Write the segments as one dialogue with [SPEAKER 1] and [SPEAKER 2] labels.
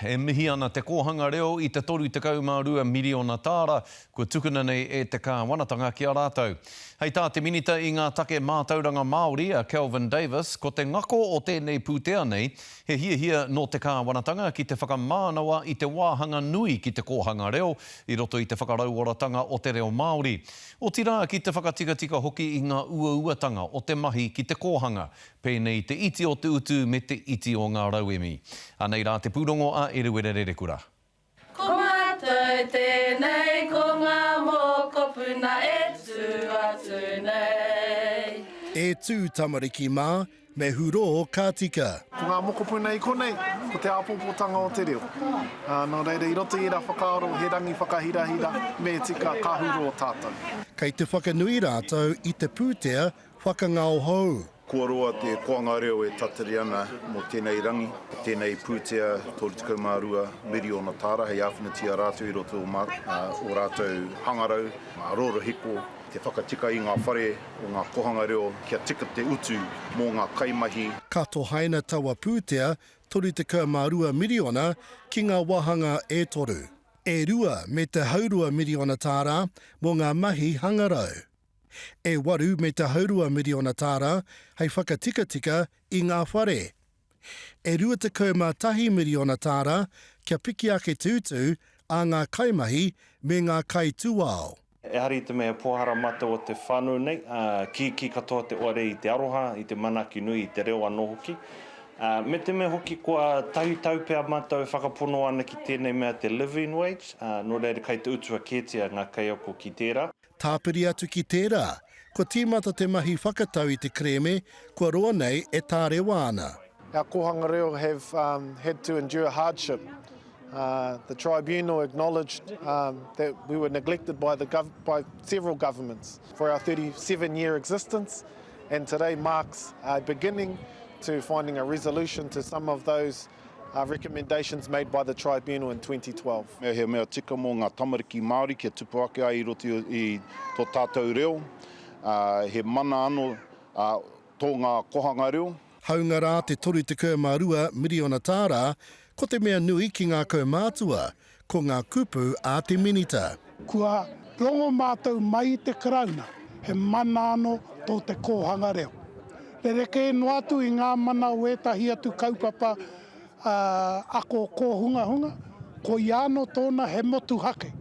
[SPEAKER 1] E mihi ana Te Kōhanga Reo i te 32 miriona tāra kua tukuna nei e te kāwanatanga ki a rātou. Hei tā te Minita i ngā take Mātauranga Māori, a Kelvin Davis, ko te ngako o tēnei pūtea nei, he hiahia nō te kāwanatanga ki te whakamānawa i te wāhanga nui ki te kōhanga reo i roto i te whakarauoratanga o te reo Māori. Otirā ki te whakatikatika hoki i ngā uauatanga o te mahi ki te kōhanga, Pēnei i te iti o te utu me te iti o ngā rauemi. Anei rā te pūrongo a Eruera Rerekura.
[SPEAKER 2] Ko mātou tēnei ko ngā mokopuna e tū atu nei.
[SPEAKER 3] E tū tamariki mā, me hurō ka tika.
[SPEAKER 4] Ko ngā mokopuna i konei, ko te āpōpōtanga o te reo. Ā, nō reira, i roto i ērā whakaaro, he rangi whakahirahira, me tika, ka hurō tātou.
[SPEAKER 3] Kei te whakanui rātou i te pūtea Whakangao hou.
[SPEAKER 5] Kua roa te koanga reo e tatari ana mō tēnei rangi, tēnei pūtea 32 miriona tāra hei āwhinatia rātou i roto o rātou hangarau, ngā rorohiko, te whakatika i ngā whare o ngā kohanga reo kia tika te utu mō ngā kaimahi.
[SPEAKER 3] Ka tohaina taua pūtea 32 miriona ki ngā wāhanga e toru. E rua me te haurua miriona tāra mō ngā mahi hangarau. E waru me te haurua miriona tāra hei whakatikatika i ngā whare. E 21 miriona tāra kia piki ake te utu a ngā kaimahi me ngā kaitūao.
[SPEAKER 6] Ehara i te mea he pōhara matou o te whānau nei, ā, kīkī katoa te oare i te aroha, i te manaaki nui, i te reo anō hoki. Ā, me te mea hoki kua tahi tau pea mātou e whakapono ana ki tēnei mea te living wage, ā, nō reira kai te utua kētia ngā kaiako ki tērā.
[SPEAKER 3] Tāpiri atu ki tērā, kua tīmata te mahi whakatau i te kerēme kua roa nei e tārewa ana.
[SPEAKER 4] Our kōhanga reo have had to endure hardship. The tribunal acknowledged that we were neglected by the by several governments for our 37 year existence and today marks a beginning to finding a resolution to some of those Recommendations made by the Tribunal in 2012.
[SPEAKER 5] He mea tika mō ngā tamariki Māori kia tupu ake ai i roto i tō tātou reo, he mana anō tō ngā kohanga reo.
[SPEAKER 3] Hāunga rā te 32 miriona tāra, ko te mea nui ki ngā kaumātua, ko ngā kupu a te Minita.
[SPEAKER 7] Kua rongo mātou mai i te Karauna he mana anō tō te kōhanga reo. Rerekē noa atu i ngā mana o ētahi atu kaupapa ako kōhungahunga, koia anō tōna he motuhake.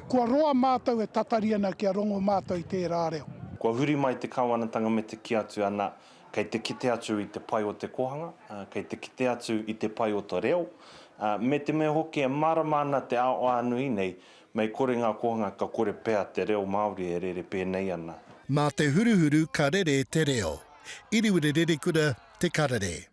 [SPEAKER 7] Kua roa mātou e tatari ana kia rongo mātou i tērā reo.
[SPEAKER 6] Kua huri mai te kāwanatanga me te kī atu, ana, kei te kite atu i te pai o te kōhanga, kei te kite atu i te pai o te reo, me te mea hoki e mārama ana te ao ānui nei, mei kore ngā kōhanga ka kore pea te reo Māori e rere pēnei ana.
[SPEAKER 3] Mā te huruhuru ka rere te reo. Iriwiri Rerekura, Te Karere.